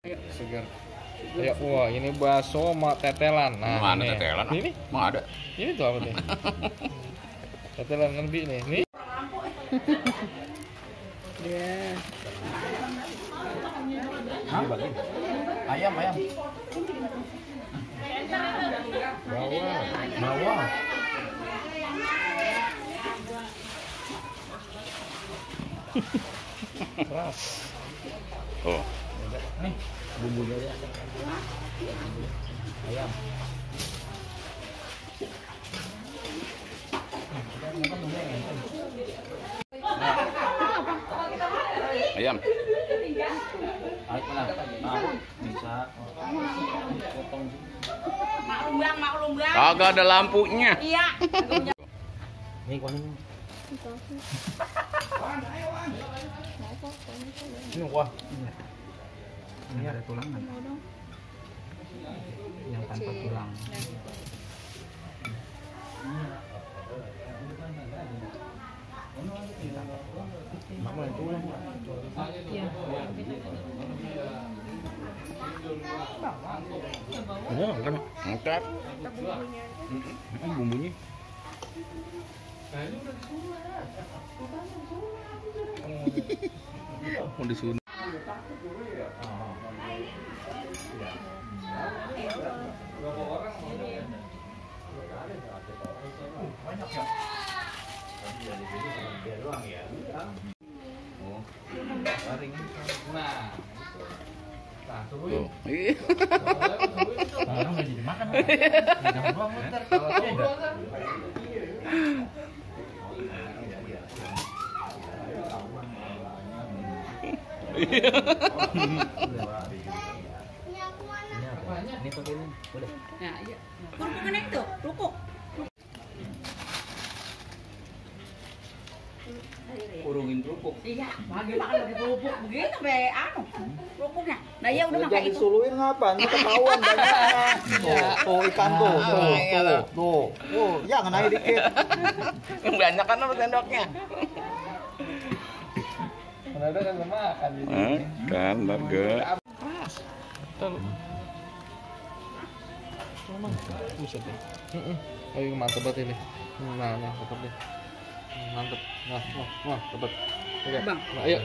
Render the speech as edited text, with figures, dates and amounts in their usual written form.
Segar. Ya, wah ini bakso sama tetelan. Nah, mana ini. tetelan? Ini? Emang ada? Ini tuh apa nih? Tetelan kan bi nih. Nih. Ya. Ayam. Bawang. Keras. Oh. Nih, bumbunya ya. Ayam. Ayam. Bisa potong. Maklum bang. Kagak ada lampunya. Iya. Nih, kuanin. Ini wah. Ini ada tulangan. Yang tanpa tulang. Mak mau tulang. Iya. Ini kan Angkat. bumbunya. Mau disunat. Oh. Iya. Orang nggak jadi makan. Jangan doang muter. Ini pakai ini, boleh. Nah, iya. Kerupuk kan itu, kerupuk. Kurungin kerupuk. Iya, bagi makan pakai kerupuk begitu be anu kerupuknya. Nah ya udah pakai itu. Disuluin ngapa? Ini ketahuan banyaknya. Tuh ikan tuh. Tuh, jangan aja dikit. Banyak kan sama sendoknya. Ada kan makan ini. Kan, bagus. Buset deh. Ayo mantep banget ini. Nah, mantep deh. Mantep. Wah, tebet. Oke. Bang. Nah, ayo.